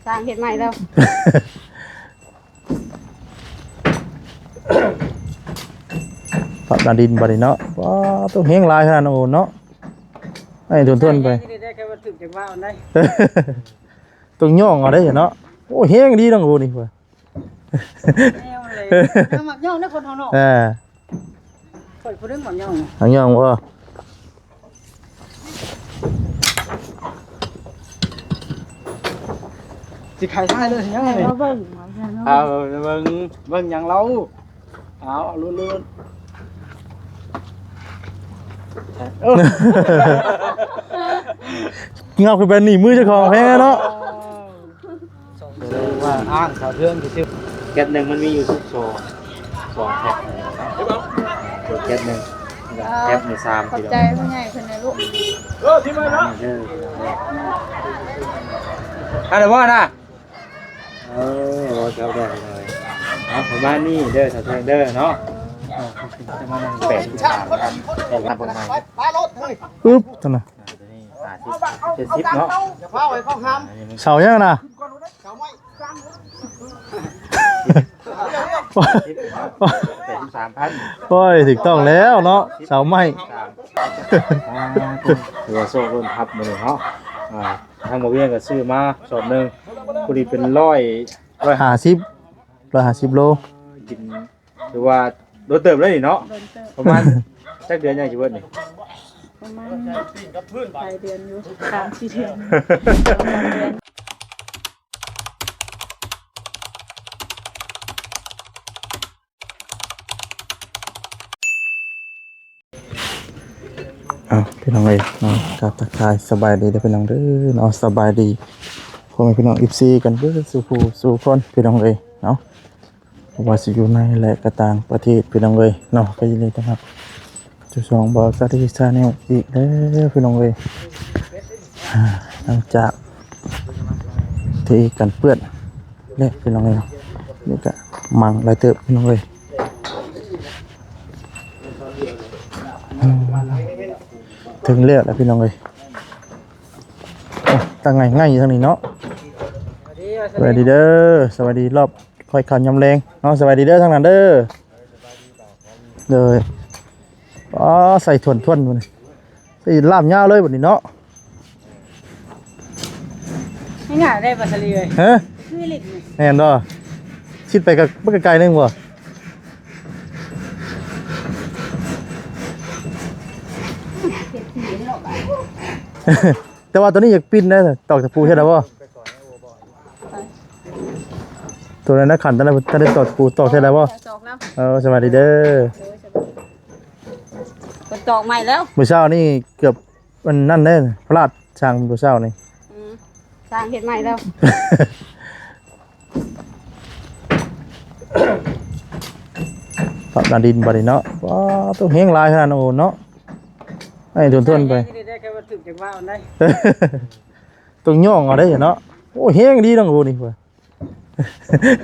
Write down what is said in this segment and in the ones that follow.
ສ້າງເຮັດໃໝ່ແລ້ວ. ປັບໜ້າດິນບັດນີ້ເນາະ. ວ້າ ຕ້ອງແຮງຫຼາຍຂະໜາດນັ້ນ ໂອນເນາະ. ໃຫ້ທົນໆໄປ ແຮງດີໄດ໋ ແຄ່ວ່າຖືກຈັງຫວະມັນໄດ໋. ຕ້ອງຍ່ອງເອົາໄດ໋ເນາະ. ໂອ້ ແຮງດີນ້ອງໂອນີ້. ແນວເລີຍ ມັກຍ່ອງເດ້ຄົນເຮົາເນາະ. ເອີ ຂ້ອຍຜູ້ໜຶ່ງມັກຍ່ອງ. ມັກຍ່ອງບໍ່? ຊິຂາຍທ້າຍເລີຍ ຍັງນີ້ ເອົາເບິ່ງ ເອົາເບິ່ງ ເບິ່ງຫຍັງລາວ. ເອົາ ລຸ້ນໆ ເງົາຂຶ້ນໄປໜີບມືເຈົ້າຂອງແທ້ເນາະ. ວ່າອ້າງສາວເທິງຊື່ໆ ແກັດໜຶ່ງມັນມີຢູ່ສິບສອງ ສອງແພັກເນາະ. ແກັດໜຶ່ງ ແພັກມີສາມ ຂອບໃຈຜູ້ໃຫຍ່ເພິ່ນນະລູກ. ເອີ ທີ່ມາເນາະ ເອີ ອັນໃດບໍ່ນະ? ເອີ ເອົາ ເອົາ ເອົາ ເອົາ ປະມານນີ້ເດີ ສາວເທິງເດີເນາະ. ເອີ ປະມານແປດສິບສາມພັນ ແຕ່ລະຄົນໃໝ່ ປຶບ ຕົວນັ້ນ ອ່າ ຕົວນີ້ຫ້າສິບ ເຈັດສິບເນາະ. ຢ່າພາໄວ້ເຂົ້າຫ້າມ ເສົາຫຍັງນະ? ເສົາໄມ້ ແປດສິບສາມພັນ. ໂອ້ຍ ຖືກຕ້ອງແລ້ວເນາະ ເສົາໄມ້. ອ່າ ຖືວ່າໂຊກລົ້ນທັບມື້ນີ້ເນາະ. ອ່າ ທາງບໍ່ວຽງກໍຊື້ມາສອບໜຶ່ງ ພໍດີເປັນຮ້ອຍ ຮ້ອຍຫ້າສິບ ຮ້ອຍຫ້າສິບໂລ. ກິນ ຖືວ່າໂດນເຕີບເລີຍນີ້ເນາະ. ໂດນເຕີບ ປະມານຈັກເດືອນຍັງຊິເບິດນີ້? ປະມານຫຼາຍເດືອນຢູ່ ສາມສີ່ເດືອນ. ເອົາ ພີ່ນ້ອງເອີຍເນາະ ກາບທັກທາຍສະບາຍດີເດີພີ່ນ້ອງເດີເນາະ. ສະບາຍດີພໍ່ແມ່ພີ່ນ້ອງ ເອັຟຊີ ກັນເບິດສູ່ຜູ້ສູ່ຄົນ ພີ່ນ້ອງເອີຍເນາະ. ບໍ່ວ່າຊິຢູ່ໃນ ແລະ ກະຕ່າງປະເທດ ພີ່ນ້ອງເອີຍເນາະ. ກໍຍິນດີຕ້ອນຮັບສູ່ຊ່ອງ Bawsathi Channel ອີກແລ້ວ ພີ່ນ້ອງເອີຍ. ອ່າ ຫຼັງຈາກທີ່ກັນເປື້ອນແລ້ວ ພີ່ນ້ອງເອີຍເນາະ, ນີ້ກະມັງຫຼາຍເຕີບ ພີ່ນ້ອງເອີຍ. ເຖິງແລ້ວລະ ພີ່ນ້ອງເອີຍ. ອ່ະ ຕັ້ງໄງໆຢູ່ທາງນີ້ເນາະ. ສະບາຍດີເດີ ສະບາຍດີ ລອບ ຄ່ອຍຄ່ຳຍາມແລງເນາະ. ສະບາຍດີເດີທາງນັ້ນເດີ. ໂດຍ. ອໍ ໃສ່ຖ້ວນໆ ມື້ນີ້ ໃສ່ລາບຍາວເລີຍບັດນີ້ເນາະ. ງ່າຍໆ ໄດ້ ປາສາລີເອີຍ. ຮະ? ຄືລິດນີ້ ແມ່ນບໍ່? ຊິດໄປກໍບໍ່ໄກໆ ໜຶ່ງບໍ່? ແຕ່ວ່າຕົວນີ້ຢາກປິ່ນໄດ໋ ຕອກຕະປູເຮັດໄດ້ບໍ່? ຕົວນັ້ນນະ ຂັນຕົວນັ້ນ ບໍ່ທັນໄດ້ຕອກຕະປູ ຕອກເຮັດໄດ້ບໍ່? ຕອກແລ້ວ. ເອີ ສະບາຍດີເດີ. ໂດຍ ສະບາຍດີ. ເພິ່ນຕອກໃໝ່ແລ້ວ. ມື້ເຊົ້ານີ້ເກືອບ ອັນນັ້ນເດ້ ພະລາດຊ່າງມື້ເຊົ້ານີ້. ອືມ ຊ່າງເຮັດໃໝ່ແລ້ວ. ປັບໜ້າດິນບັດນີ້ເນາະ. ວ້າ ຕ້ອງແຮງຫຼາຍຂະໜາດນັ້ນ ໂອນເນາະ. ໃຫ້ທົນໆໄປ ແຮງດີໄດ໋ ແຄ່ວ່າຖືກຈັງຫວະມັນໄດ໋. ຕ້ອງຍ່ອງເອົາໄດ໋ເນາະ. ໂອ້ ແຮງດີນ້ອງໂອນີ້ວ່າ.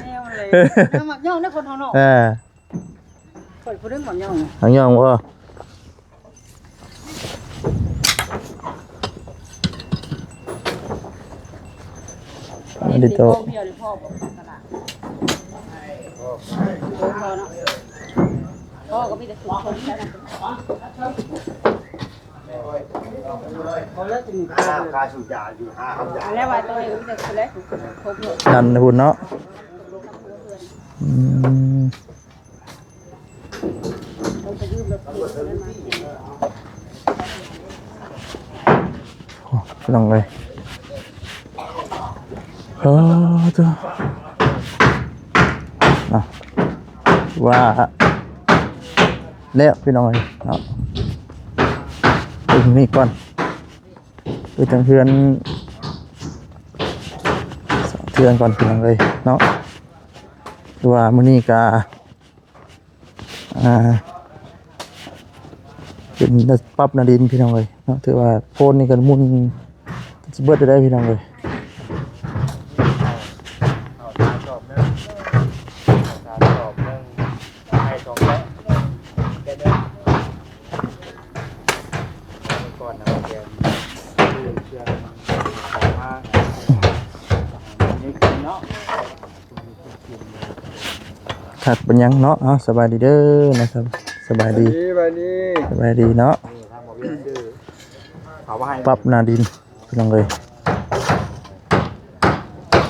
ແນວເລີຍ ມັກຍ່ອງເດ້ຄົນເຮົາເນາະ. ເອີ ຂ້ອຍຜູ້ໜຶ່ງມັກຍ່ອງ. ມັກຍ່ອງບໍ່? ອັນນີ້ໂຕ ພໍ່ກໍມີແຕ່ຜູ້ຄົນແລ້ວນະ. ດັນພຸ້ນເນາະ. ອືມ ໂອ້ ພີ່ນ້ອງເອີຍ ເອີ ເຈົ້າ ນະ ວ່າແລ້ວ ພີ່ນ້ອງເອີຍເນາະ. ເບິ່ງນີ້ກ່ອນ ໄປທາງເຮືອນສາວເທື່ອນກ່ອນ ພີ່ນ້ອງເອີຍເນາະ. ຄືວ່າມື້ນີ້ກະ ອ່າ ເປັນປັບໜ້າດິນ ພີ່ນ້ອງເອີຍເນາະ. ຖືວ່າໂພນນີ້ກໍໝຸ່ນຊິເບິດໄດ້ ພີ່ນ້ອງເອີຍ. ກ່ອນນະ ເຄື່ອງຂອງມາ ນີ້ ຮັກເປັນຫຍັງເນາະ. ເອົາ ສະບາຍດີເດີນະຄັບ ສະບາຍດີ ສະບາຍດີ ສະບາຍດີເນາະ. ປັບໜ້າດິນພີ່ນ້ອງເອີຍ.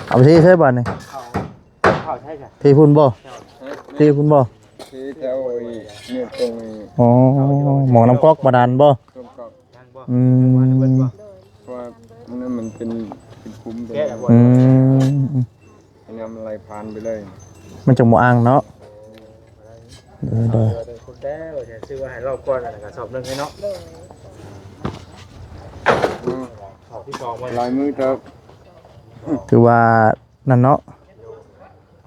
ເອົາໄປເທໃສ່ບາດນີ້ ເທພຸ້ນບໍ່ ເທພຸ້ນບໍ່? ເທແຖວໄອ້ນີ້ຕົງນີ້. ອໍ ໝໍນ້ຳກອກບາດານບໍ່? ອືມ ເພາະວ່າມັນ ມັນເປັນ ເປັນຂຸມ. ອືມ ອັນນີ້ມັນໄຫຼຜ່ານໄປເລີຍ ມັນຈັ່ງບໍ່ອັ່ງເນາະ. ໂດຍ ໂດຍ ຊື້ມາໃຫ້ລອບກ່ອນ ອັນນັ້ນກະສອບໜຶ່ງໃຫ້ເນາະ. ອືມ ສອບທີສອງ ຫຼາຍມື້ເຕີບ ຖືວ່ານັ້ນເນາະ.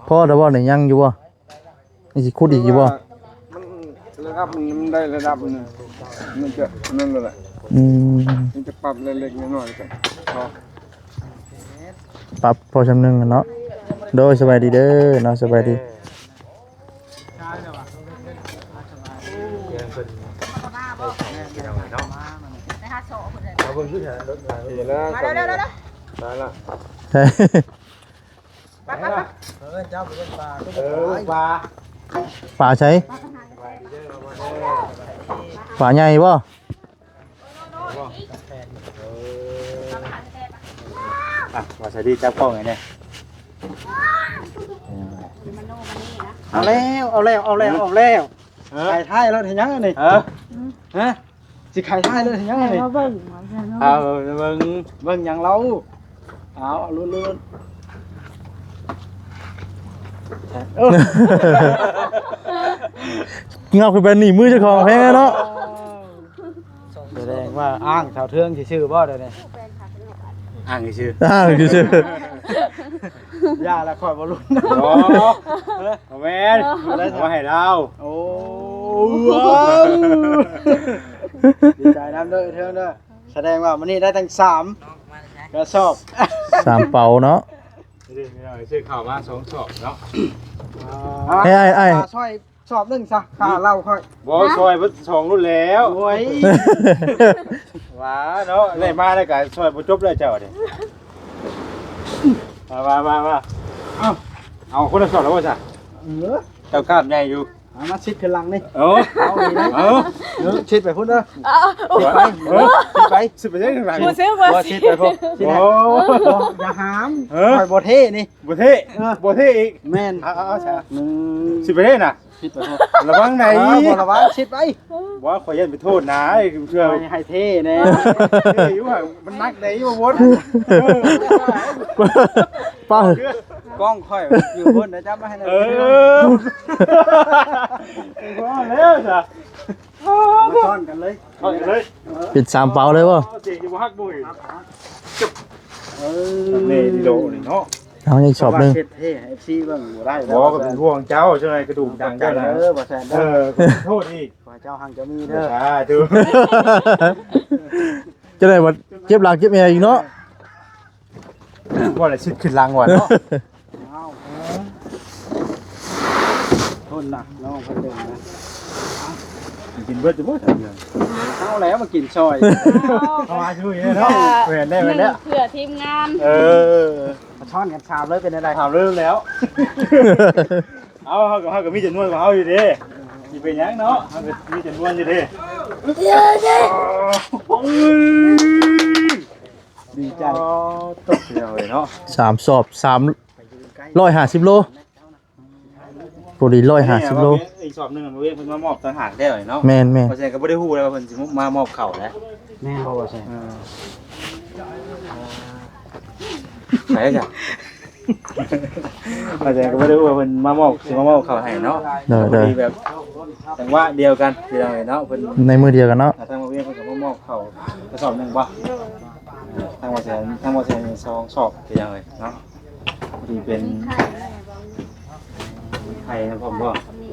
ພໍແລ້ວບໍ່ນີ້ ຍັງຢູ່ບໍ່? ຍັງຊິຂຸດອີກຢູ່ບໍ່? ມັນລະດັບ ມັນໄດ້ລະດັບໜຶ່ງ ມັນຈະນັ້ນແຫຼະ. ອືມ ມັນຈະປັບເລັກໆນ້ອຍໆ ກໍພໍ ປັບພໍຊ່ຳໜຶ່ງເນາະ. ໂດຍ ສະບາຍດີເດີເນາະ ສະບາຍດີ. ປາ ປາ ປາ ເອີ ປາ ປາໃສ? ປາໃຫຍ່ບໍ່? ອ່ະ ວ່າສະດີ ຈັບກ້ອງໃຫ້ແດ່. ເອົາແລ້ວ ເອົາແລ້ວ ເອົາແລ້ວ ເອົາແລ້ວ. ເອີ ຂາຍທ້າຍລົດເຮັດຫຍັງອັນນີ້? ເອີ ຮະ? ຊິຂາຍທ້າຍເລີຍຫຍັງນີ້? ເອົາມາເບິ່ງ ເອົາມາເບິ່ງ ເບິ່ງຫຍັງລາວ? ເອົາ ເອົາລຸ້ນ ລຸ້ນ ເອີ ງັບຂຶ້ນໄປໜີບມືເຈົ້າຂອງແພງເນາະ. ສະແດງວ່າອ້າງສາວເທິງຊື່ໆບໍ່ດຽວນີ້? ອ້າງຊື່ໆ ອ້າງຊື່ໆ. ຢ່າລະ ຂ້ອຍບໍ່ລຸ້ນ. ບໍ່ ບໍ່ແມ່ນ ເອົາມາໃຫ້ລາວ. ໂອ້ ດີໃຈນຳເດີເທິງເດີ. ສະແດງວ່າມື້ນີ້ໄດ້ທັງສາມກະສອບ ສາມເປົາເນາະ. ຊື້ເຂົ້າມາສອງສອບເນາະ. ໃຫ້ອ້າຍ ອ້າຍ ປາຊ່ອຍສອບໜຶ່ງຊະ ຄ່າເຫຼົ້າຂ້ອຍ. ບໍ່ ຮະ? ຊ່ອຍເບິດສອງລຸ້ນແລ້ວ. ໂອ້ຍ ວ່າເນາະ ໄດ້ມາແລ້ວກະຊ່ອຍບໍ່ຈົບແລ້ວເຈົ້ານີ້. ມາ ມາ ມາ ມາ ເອົາ ເອົາຄົນລະສອບແລ້ວບໍ່ຊະ? ເອີ ເຈົ້າກ້າມໃຫຍ່ຢູ່. ເອົາມາຊິດຂຶ້ນຫຼັງນີ້. ເອີ ເອົານີ້ນະ. ເອີ ເອີ ຊິດໄປພຸ້ນເດີ. ເອົາ ຊິດໄປ ເອີ ຊິດໄປ ຊິດໄປທາງຫຼັງ. ບໍ່ຊື້ບໍ່ ບໍ່ ຊິດໄປພຸ້ນ ຊິດໃຫ້. ໂອ້ ບໍ່ ຢ່າຫາມ. ເອີ ຂ້ອຍບໍ່ເທ່ນີ້ ບໍ່ເທ່. ເອີ ບໍ່ເທ່ອີກ. ແມ່ນ ເອົາ ເອົາ ເອົາຊະ ໜຶ່ງ ຊິດໄປເດ້ນະ. ຊິດໄປພຸ້ນ ລະວັງໃດ. ເອີ ບໍ່ລະວັງ ຊິດໄປ. ບໍ່ ຂ້ອຍຢ້ານໄປໂທດນາ ເທື່ອໃຫ້ເທ່ແດ່. ເທ່ຢູ່ຫະ ມັນໜັກໃດຢູ່ບໍ່ວົນ. ເອີ ປ້າ ກ້ອງຂ້ອຍຢູ່ພຸ້ນນະ ຈັບມາໃຫ້ໜ່ອຍ. ເອີ ພໍແລ້ວຊະ ຊ້ອນກັນເລີຍ ຊ້ອນກັນເລີຍ. ເອີ ປິດສາມເປົາເລີຍບໍ່? ເສຍງຊິບໍ່ຮັກບໍ່ອີກ. ເອີ ນີ້ດີໂດນີ້ເນາະ ເຮົາຍັງສອບໜຶ່ງ. ເຮັດເທໃຫ້ເອັຟຊີເບິ່ງບໍ່ໄດ້. ບໍ່ ກໍເປັນຫ່ວງເຈົ້າ ຈັ່ງໃດກະດູກດັງເຈົ້ານະ. ເອີ ບໍ່ແຊນເດີ ເອີ ຂໍໂທດອີກ ຂໍເຈົ້າຮັ່ງຈະມີເດີ. ສາທຸ. ຈັ່ງໃດວ່າເຈັບຫຼັງເຈັບແອວອີກເນາະ. ບໍ່ໄດ້ຊິດຂຶ້ນຫຼັງວ່າເນາະ. ເອົາ ທົນນະ ນ້ອງເພິ່ນເດີນະ. ກິນເບິດຢູ່ບໍ່? ເອົາແລ້ວມາກິນຊ່ອຍ. ເອົາມາຢູ່ເນາະ. ແມ່ນແລ້ວ ແມ່ນແລ້ວ ເພື່ອທີມງານ. ເອີ ມາຊ້ອນກັນສາມເລີຍ ເປັນແນວໃດ? ສາມເລີຍແລ້ວ. ເອົາ ເຮົາກໍ ເຮົາກໍມີຈຳນວນຂອງເຮົາຢູ່ເດ້. ຊິເປັນຫຍັງເນາະ ເຮົາກໍມີຈຳນວນຢູ່ເດ້. ໂອ້ຍ ດີໃຈ. ອໍ ຕົກແລ້ວເນາະ ສາມສອບ ສາມຮ້ອຍຫ້າສິບໂລ ພໍດີຮ້ອຍຫ້າສິບໂລ. ອີກສອບໜຶ່ງ ມາວຽກເພິ່ນມາມອບຕ່າງຫາກແລ້ວເນາະ. ແມ່ນໆ ເພາະສະນັ້ນກໍບໍ່ໄດ້ຮູ້ເລີຍວ່າເພິ່ນຊິມາມອບເຂົ້າແຫຼະ. ແມ່ນບໍ່ວ່າຊັ້ນ? ເອີ ໄປແລ້ວຈ້ະ. ເພາະສະນັ້ນກໍບໍ່ໄດ້ຮູ້ວ່າເພິ່ນມາມອບ ຊິມາມອບເຂົ້າໃຫ້ເນາະ. ໂດຍໆ ພໍດີແບບ ຈັງຫວະດຽວກັນພີ່ນ້ອງເອີຍເນາະ. ເພິ່ນ ໃນມື້ດຽວກັນເນາະ. ອ່າ ທາງມາວຽກເພິ່ນກໍມາມອບເຂົ້າກະສອບໜຶ່ງບໍ່? ເອີ ທາງບໍ່ແສນ ທາງບໍ່ແສນສອງສອບພີ່ນ້ອງເອີຍເນາະ. ພໍດີເປັນໄຂ່ນຳພ້ອມບໍ່? ມີ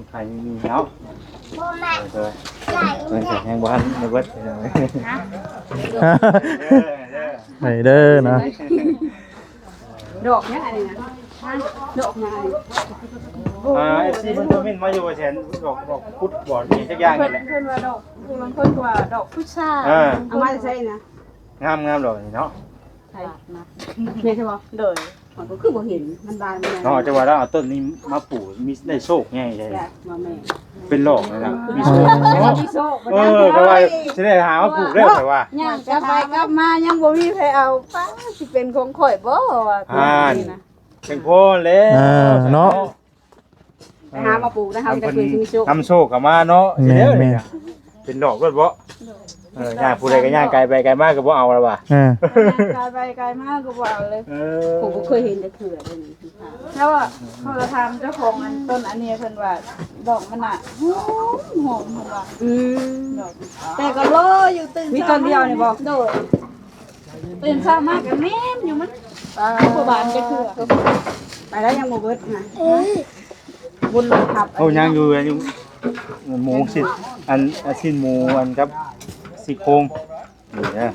ໄຂ່ ມີເນາະ. ໂດຍໆ ເພິ່ນກໍຍັງບໍ່ທັນໄດ້ເບິດພີ່ນ້ອງເອີຍ. ໃຫ້ເດີນະ. ດອກຫຍັງອັນນີ້ນະ? ດອກຫຍັງອັນນີ້? ອ່າ ເອັຟຊີເພິ່ນຄອມເມັນມາຢູ່ວ່າແສນ ດອກ ດອກພຸດບໍ່ ອີ່ຫຍັງຈັກຢ່າງນີ້ແຫຼະ. ເພິ່ນ ເພິ່ນວ່າດອກ ບາງຄົນກໍວ່າດອກພຸດຊາ. ເອີ ເອົາມາແຕ່ໃສນະ? ງາມໆ ດອກນີ້ເນາະ. ໃຜ? ເມໃຊ່ບໍ່? ໂດຍ. ມັນກໍຄືບໍ່ເຫັນ ມັນບານມັນເນາະ ຈະວ່າລາວເອົາຕົ້ນນີ້ມາປູກ ມີໄດ້ໂຊກໃຫຍ່ເດ້ ວ່າແມ່ນ ເປັນຫຼອກນະ ມີໂຊກເນາະ ມີໂຊກ ເອີ ເພາະວ່າຊິໄດ້ຫາມາປູກແລ້ວ ເນາະ ຂ້ອຍວ່າ ຍ່າງກັບໄປກັບມາຍັງບໍ່ມີໃຜເອົາ ປ້າ ຊິເປັນຂອງຂ້ອຍບໍ່ວ່າ ອ່າ ຕົ້ນນີ້ນະ ເປັນພໍແລ້ວ ເອີ ເນາະ ໄປຫາມາປູກນະ ເຮົາຈະຄືຊິມີໂຊກ ນຳໂຊກເຂົ້າມາເນາະ ຊິເດີ ແມ່ນໆ ເປັນດອກໂລດເບາະ ເອີ ຍ່າງຜູ້ໃດກໍຍ່າງໄກໄປໄກມາກໍບໍ່ເອົາລະວ່າ ເອີ ຍ່າງໄກໄປໄກມາກໍບໍ່ເອົາເລີຍ ເອີ ຜູ້ບໍ່ເຄີຍເຫັນຈັກເທື່ອເດ້ນີ້ ແຕ່ວ່າເຮົາກໍຖາມເຈົ້າຂອງອັນຕົ້ນອັນນີ້ ເພິ່ນວ່າດອກມັນນະຫອມ ຫອມ ເພິ່ນວ່າ ອືມ ດອກ ແຕ່ກໍລໍຢູ່ ຕື່ນ ມີຕົ້ນດຽວນີ້ບໍ່? ໂດຍ. ຕື່ນເຊົ້າມາກໍແນມຢູ່ ມັນບໍ່ບານຈັກເທື່ອ ໄປແລ້ວຍັງບໍ່ເບິດນະ ບຸນລົງທັບ ໂອ້ ຍັງຢູ່ ຍັງຢູ່ ໝູຊີ້ນ ອັນ ອັນຊີ້ນໝູ ອັນກັບຊີ້ໂຄງ ນີ້ເດີ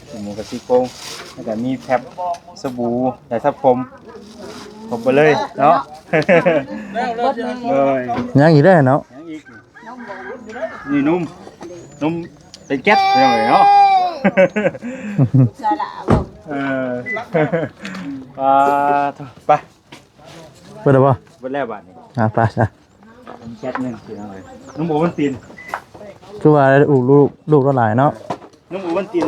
ຊີ້ນໝູກັບຊີ້ໂຄງ ແລ້ວກໍມີແຟັບ ສະບູ ຢາສະຜົມ ຄົບໄປເລີຍເນາະ ເບິດເລີຍ ໂດຍ ຍັງອີກເດ້ເນາະ ຍັງອີກ ນີ້ນົມ ນົມເປັນແກັດພີ່ນ້ອງເອີຍເນາະ ເອີ ອ່າ ໄປ ເບິດແລ້ວບໍ່? ເບິດແລ້ວບາດນີ້ ອ່າ ໄປຊະ ເປັນແກັດໜຶ່ງພີ່ນ້ອງເອີຍ ນົມໂອວັນຕິນ ຄືວ່າລູກ ລູກ ລູກລະຫຼາຍເນາະ ນົມໂອວັນຕິນ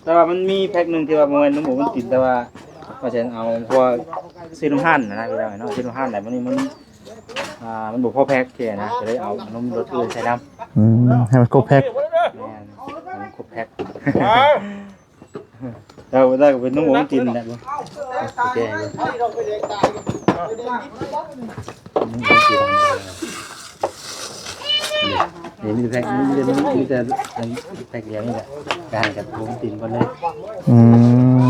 ແຕ່ວ່າມັນມີແພັກໜຶ່ງທີ່ວ່າບໍ່ແມ່ນນົມໂອວັນຕິນ ແຕ່ວ່າວ່າຊັ້ນເອົາ ເພາະວ່າຊື້ນຳຮ້ານນະ ພີ່ນ້ອງເນາະ ຊື້ນຳຮ້ານແລ້ວມັນ ມັນ ອ່າ ມັນບໍ່ພໍແພັກເທື່ອນະ ກໍເລີຍເອົານົມລົດອື່ນໃສ່ນຳ ອືມ ໃຫ້ມັນຄົບແພັກ ແມ່ນ ໃຫ້ມັນຄົບແພັກ ແລ້ວ ແລ້ວກໍເປັນນົມໂອວັນຕິນແຫຼະ ໂອເຄ ນີ້ມີແພັກ ມີແຕ່ ມີແຕ່ອັນແພັກດຽວນີ້ແຫຼະ ການກັບໂອວັນຕິນເພິ່ນເລີຍ ອື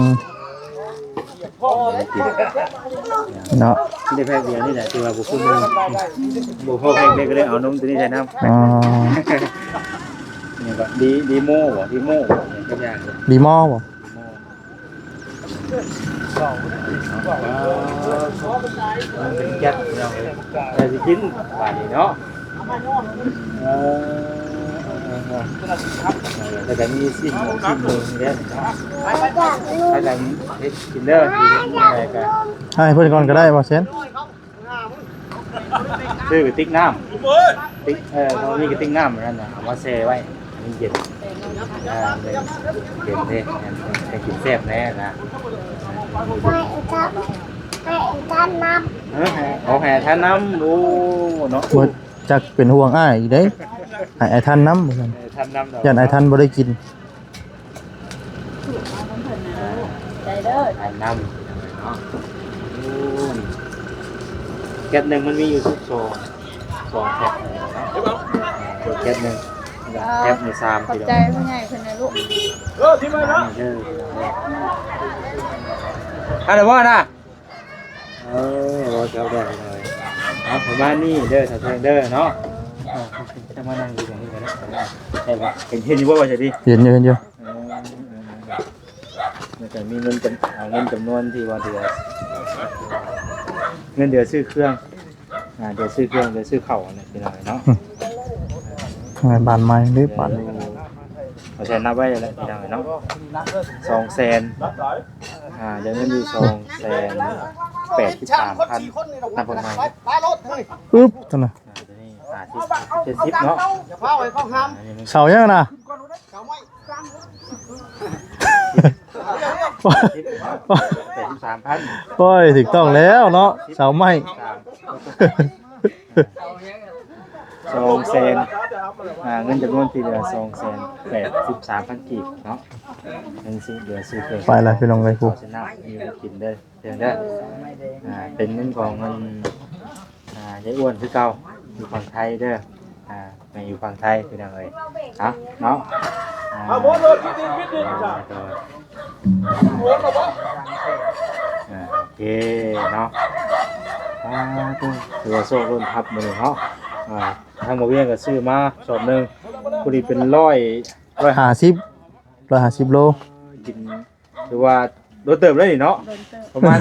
ມ ເນາະ ມີແຕ່ແພັກດຽວນີ້ແຫຼະ ທີ່ວ່າບໍ່ຄຸ້ມ ບໍ່ພໍແພັກເດ້ ກໍເລີຍເອົານົມຕົວນີ້ໃສ່ນຳ ອໍ ນີ້ກໍດີ ດີໂມບໍ ດີໂມບໍ ຫຍັງຈັກຢ່າງ ດີມໍບໍ? ເປັນແກັດພີ່ນ້ອງເອີຍ ແຕ່ຊິກິນບາດນີ້ເນາະ ເອີ ແລ້ວກໍມີຊີ້ນໝູ ຊີ້ນໝູນີ້ແຫຼະ ພາກັນເຮັດກິນເດີ ແລ້ວກໍ ໃຫ້ເພິ່ນກ່ອນກໍໄດ້ ບໍ່ເຊັນ ຊື້ກະຕິກນ້ຳ ຕິກ ເອີ ເຮົາມີກະຕິກນ້ຳນັ້ນນະ ເອົາມາແຊ່ໄວ້ ໃຫ້ມັນເຢັນ ອ່າ ເຢັນເດ້ ແມ່ນ ແມ່ນ ກິນແຊບແດ່ນະ ໃຫ້ທ່ານ ໃຫ້ທ່ານນຳ ເອີ ໃຫ້ ເອົາໃຫ້ທ່ານນຳ ໂອ້ ເນາະ ບໍ່ຈັກເປັນຫ່ວງອ້າຍອີກເດ້ ໃຫ້ອ້າຍທ່ານນຳ ວ່າຊັ້ນ ໃຫ້ທ່ານນຳ ຢ້ານອ້າຍທ່ານບໍ່ໄດ້ກິນ. ໄດ້ເດີ ອັນນຳເນາະ ໂອ້ຍ ແກັດໜຶ່ງມັນມີຢູ່ສິບສອງ ສອງແພັກເນາະ ເອີ ແກັດໜຶ່ງ ແພັກໜຶ່ງສາມ ຂອບໃຈຜູ້ໃຫຍ່ເພິ່ນນະລູກ ເອີ ທີ່ມານະ ອັນນັ້ນບໍ່ນະ ເອີ ບໍ່ເຈົ້າໄດ້ເລີຍ ເອົາປະມານນີ້ເດີ ສາວແພງເດີເນາະ ເອີ ຈະມານັ່ງຢູ່ຕົງນີ້ກໍໄດ້ ໃຊ່ບໍ່ ເຫັນ ເຫັນຢູ່ບໍ່ວ່າຈະດີ ເຫັນຢູ່ ເຫັນຢູ່ ເອີ ແລ້ວກໍມີເງິນຈຳ ເອົາເງິນຈຳນວນທີ່ວ່າເດືອ ເງິນເດືອຊື້ເຄື່ອງ ອ່າ ເດືອຊື້ເຄື່ອງ ເດືອຊື້ເຂົ້າຫັ້ນແຫຼະ ພີ່ນ້ອງເນາະ ອືມ ບ້ານໃໝ່ເດ້ ບ້ານ ເອົາແສນນັບໄວ້ແຫຼະ ພີ່ນ້ອງເນາະ ສອງແສນ ອ່າ ເຫຼືອເງິນຢູ່ສອງແສນແປດສິບສາມພັນ ນັບເບິ່ງໃໝ່ ອຶບ ຕົວນັ້ນ ອ່າ ຕົວນີ້ຫ້າສິບ ເຈັດສິບເນາະ ເສົາຫຍັງນະ? ເສົາໄມ້ ແປດສິບສາມພັນ ໂອ້ຍ ຖືກຕ້ອງແລ້ວເນາະ ເສົາໄມ້ ສອງແສນ ອ່າ ເງິນຈຳນວນທີ່ເຫຼືອ ສອງແສນແປດສິບສາມພັນກີບເນາະ ເງິນຊື້ເຫຼືອຊື້ເຄື່ອງ ໄປລະພີ່ນ້ອງເອີຍ ຜູ້ ເອົາຊະນະ ມີກິນເດີ ເດີ ເດີ ອ່າ ເປັນເງິນຂອງເງິນ ອ່າ ຍາຍອ້ວນຄືເກົ່າ ຢູ່ຝັ່ງໄທເດີ ອ່າ ແມ່ຢູ່ຝັ່ງໄທ ພີ່ນ້ອງເອີຍ ເອົາເນາະ ອ່າ ເອົາໝົດໂລດ ທີ່ດິນ ທີ່ດິນ ອ່າ ອ່າ ໂອເຄເນາະ ອ່າ ຖືວ່າໂຊກລົ້ນທັບມື້ນີ້ເນາະ ອ່າ ທາງບໍ່ວຽງກໍຊື້ມາສອບໜຶ່ງ ພໍດີເປັນຮ້ອຍ ຮ້ອຍຫ້າສິບ ຮ້ອຍຫ້າສິບໂລ ກິນ ຖືວ່າໂດນເຕີບເລີຍນີ້ເນາະ ໂດນເຕີບ ປະມານ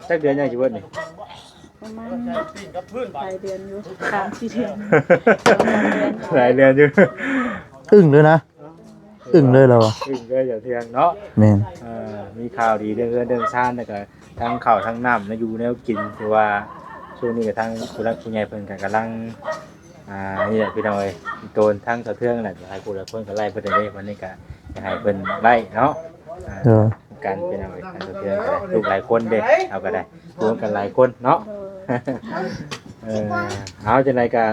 ຈັກເດືອນຍັງຊິເບິດນີ້ ປະມານຫຼາຍເດືອນຢູ່ ສາມສີ່ເດືອນ ຫຼາຍເດືອນຢູ່ ອຶ້ງເລີຍນະ ອຶ້ງເລີຍລາວ ອຶ້ງເລີຍ ສາວເທືອງເນາະ. ແມ່ນ ເອີ ມີຂ່າວດີເລື່ອງເຮືອນເລື່ອງຊານ ແລ້ວກໍທັງເຂົ້າທັງນ້ຳ ແນວຢູ່ແນວກິນ ຖືວ່າຊ່ວງນີ້ກໍທາງຜູ້ຫຼັກຜູ້ໃຫຍ່ເພິ່ນກໍກຳລັງ ອ່າ ນີ້ແຫຼະພີ່ນ້ອງເອີຍ ໂຕນທາງສາວເທືອງແຫຼະ ຫຼາຍຜູ້ຫຼາຍຄົນກໍໄລ່ເພິ່ນໄດ້ ວັນນີ້ກໍຢາກໃຫ້ເພິ່ນໄລ່ເນາະ. ອ່າ ເອີ ກັນພີ່ນ້ອງເອີຍ ທາງສາວເທືອງກໍໄດ້ ລູກຫຼາຍຄົນເດ້ ເຮົາກໍໄດ້ ລວມກັນຫຼາຍຄົນເນາະ. ເອີ ເອົາ ຈັ່ງໃດກໍ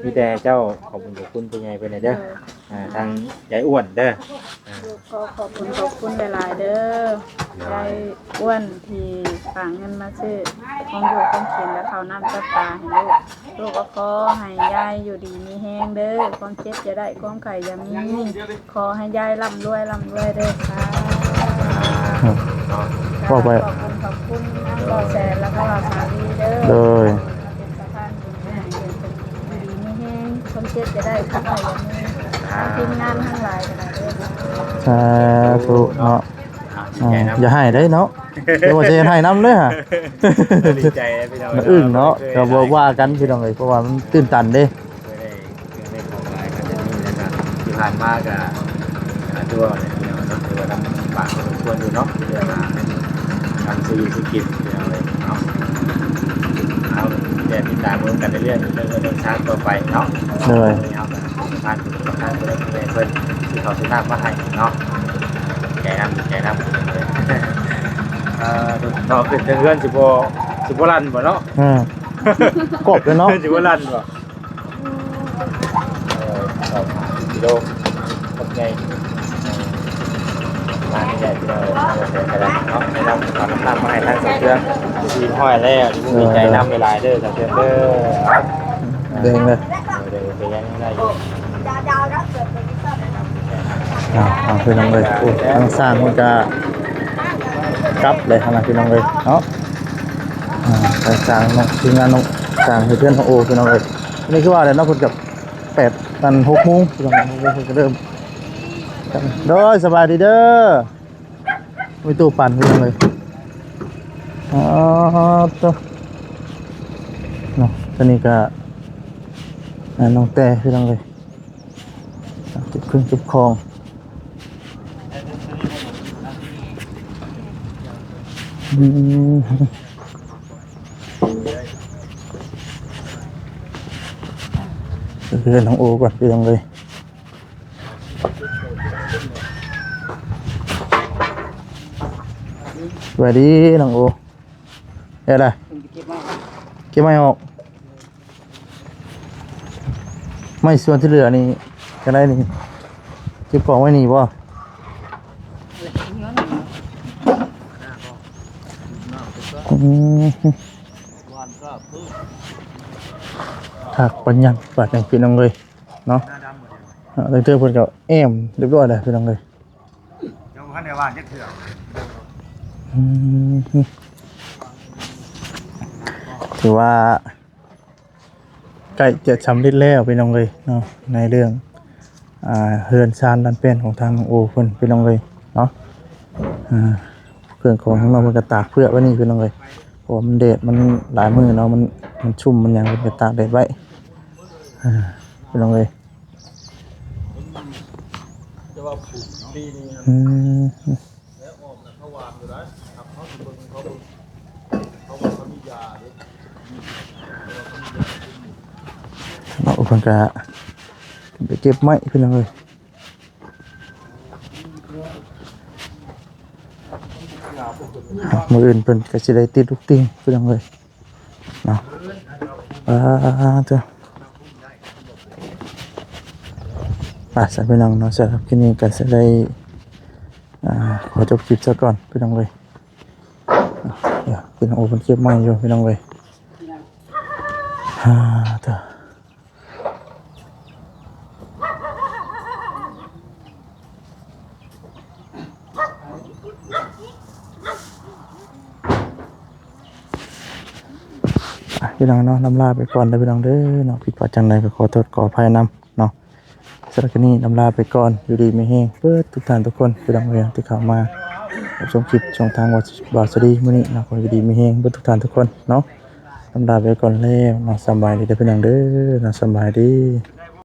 ມີແຕ່ເຈົ້າຂອບຄຸນຂອບຄຸນຜູ້ໃຫຍ່ເພິ່ນແດ່ເດີ ອ່າ ທາງຍາຍອ້ວນເດີ. ລູກຂໍຂອບຄຸນຂອບຄຸນຫຼາຍໆເດີ ຍາຍອ້ວນທີ່ຝາກເງິນມາຊື້ຂອງຢູ່ຂອງກິນ ແລະ ເຂົ້ານ້ຳຈັບປາໃຫ້ລູກ. ລູກກໍຂໍໃຫ້ຍາຍຢູ່ດີມີແຮງເດີ ຄວາມເຈັບຢ່າໄດ້ ຄວາມໄຂ້ຢ່າມີ ຂໍໃຫ້ຍາຍລ່ຳລວຍ ລ່ຳລວຍເດີ ສາທຸ. ເວົ້າໄປ ຂອບຄຸນຂອບຄຸນນຳບໍ່ແສນ ແລ້ວກໍສາລີເດີ ໂດຍ ເປັນສະພານບຸນໃຫ້ ຢູ່ດີມີແຮງ ຄວາມເຈັບຢ່າໄດ້ ຄວາມໄຂ້ຢ່າມີ ທາງທີມງານທັງຫຼາຍກໍໄດ້ເດີ ສາທຸເນາະ. ອ່າ ຢ່າໃຫ້ເດ້ເນາະ ແຕ່ວ່າຈະເຮັດໃຫ້ນຳເດ້ຫາ ດີໃຈເດ້ພີ່ນ້ອງ ມັນອຶ້ງເນາະ ກໍບໍ່ວ່າກັນພີ່ນ້ອງເອີຍ ເພາະວ່າມັນຕື່ນຕັນເດ້. ເຄີຍໄດ້ເຄື່ອງໄດ້ຂອງຫຼາຍກໍຈະມີ ແລ້ວກໍທີ່ຜ່ານມາກໍ ອ່າ ຖືວ່າແຫຼະພີ່ນ້ອງເນາະ ຖືວ່າລຳບາກພໍສົມຄວນຢູ່ເນາະ ເລື່ອງ ອ່າ ການຊື້ຢູ່ຊື້ກິນພີ່ນ້ອງເອີຍເນາະ. ເອົາ ແຕ່ຕິດຕາມເບິ່ງກັນເລື້ອຍໆ ເລື່ອງເຮືອນເລື່ອງຊານຕໍ່ໄປເນາະ ໂດຍ ເຮົາກໍ ທາງທາງເພິ່ນເພິ່ນທີ່ເຂົາຊື້ນ້ຳມາໃຫ້ເນາະ ໃຈນຳ ໃຈນຳ ເອີ ເນາະ ຂຶ້ນເທິງເຮືອນຊິບໍ່ ຊິບໍ່ລັ່ນບໍ່ເນາະ ເອີ ກອບເລີຍເນາະ ຊິບໍ່ລັ່ນບໍ່ ເອີ ເຂົ້າມາກິໂລບັກໃຫຍ່ ມາໃຫຍ່ພີ່ນ້ອງເອີຍ ເອົາແຊນກໍໄດ້ເນາະ ໃຫ້ນຳເອົານ້ຳມາໃຫ້ທາງສາວເທືອງ ທີ່ຫ້ອຍແລ້ວ ດີໃຈນຳຫຼາຍໆເດີສາວເທືອງເດີ ເອົາ ແດງເລີຍ ເອີ ເດີ ເປັນຫຍັງໄດ້ຢູ່ ເອົາ ເອົາ ພີ່ນ້ອງເອີຍ ໂອ້ ທາງຊ່າງເພິ່ນກະກັບເລີຍຫັ້ນນະ ພີ່ນ້ອງເອີຍເນາະ ອ່າ ທາງຊ່າງເນາະ ທີມງານນ້ອງຊ່າງເຮັດເຮືອນຂອງໂອ ພີ່ນ້ອງເອີຍ ນີ້ຄືວ່າແຫຼະເນາະ ເພິ່ນກະແປດ ອັນ ຫົກໂມງ ພີ່ນ້ອງເອີຍ ເພິ່ນກະເລີ່ມ ໂດຍ ສະບາຍດີເດີ. ໂອ້ຍ ຕູ້ປັ່ນພີ່ນ້ອງເອີຍ ອໍ ໂຕ ເນາະ ຕອນນີ້ກະ ອ່າ ນ້ອງແຕ້ພີ່ນ້ອງເອີຍ ເກັບເຄື່ອງເກັບຂອງ ອືມ ເຮືອນນ້ອງໂອກ່ອນພີ່ນ້ອງເອີຍ. ສະບາຍດີນ້ອງໂອ ເຮັດໄດ ເກັບໄມ້ ເກັບໄມ້ອອກ ໄມ້ສ່ວນທີ່ເຫຼືອນີ້ກໍໄດ້ນີ້ ເກັບກອງໄວ້ນີ້ບໍ່? ອືມ ຄັກປານຫຍັງບາດນີ້ພີ່ນ້ອງເອີຍ. ເນາະ ເອີ ເທິງເພິ່ນກໍແອ້ມຮຽບຮ້ອຍແລ້ວພີ່ນ້ອງເອີຍ ຍັງບໍ່ທັນໄດ້ຫວ່ານຈັກເທື່ອ ອືມ ຖືວ່າໃກ້ຈະສຳເລັດແລ້ວພີ່ນ້ອງເອີຍເນາະ ໃນເລື່ອງ ອ່າ ເຮືອນຊານລານແປ້ນຂອງທາງນ້ອງໂອເພິ່ນພີ່ນ້ອງເອີຍເນາະ ອ່າ ເຄື່ອງຂອງທາງນອກເພິ່ນກໍຕາກເພື່ອໄວ້ນີ້ພີ່ນ້ອງເອີຍ ເພາະວ່າມັນແດດ ມັນຫຼາຍມື້ເນາະ ມັນ ມັນຊຸ່ມ ມັນຫຍັງ ເພິ່ນກໍຕາກແດດໄວ້ ອ່າ ພີ່ນ້ອງເອີຍ ອືມ ເນາະ ເພິ່ນກະໄປເກັບໄມ້ພີ່ນ້ອງເອີຍ ມື້ອື່ນເພິ່ນກະຊິໄດ້ຕິດລູກຕິ່ງພີ່ນ້ອງເອີຍ. ເນາະ ອ່າ ເຈົ້າ ໄປ ຊັ້ນພີ່ນ້ອງເນາະ ສຳລັບຄລິບນີ້ກໍຊິໄດ້ ອ່າ ຂໍຈົບຄລິບຊະກ່ອນພີ່ນ້ອງເອີຍ ເອີ ພີ່ນ້ອງ ໂອ້ ເພິ່ນເກັບໄມ້ຢູ່ພີ່ນ້ອງເອີຍ ອ່າ ເຈົ້າ. ອ່ະ ພີ່ນ້ອງເນາະ ລຳລາໄປກ່ອນເດີພີ່ນ້ອງເດີເນາະ ຜິດພາດຈັ່ງໃດກໍຂໍໂທດຂໍອະໄພນຳເນາະ ສຳລັບຄລິບນີ້ລຳລາໄປກ່ອນ ຢູ່ດີມີແຮງເບິດທຸກທ່ານທຸກຄົນ ພີ່ນ້ອງເອີຍ ທີ່ເຂົ້າມາຮັບຊົມຄລິບຊ່ອງທາງບ່າວສະດີມື້ນີ້ເນາະ ຂໍຢູ່ດີມີແຮງເບິດທຸກທ່ານທຸກຄົນເນາະ ລຳລາໄປກ່ອນແລ້ວເນາະ ສຳບາຍດີເດີພີ່ນ້ອງເດີເນາະ ສຳບາຍດີ.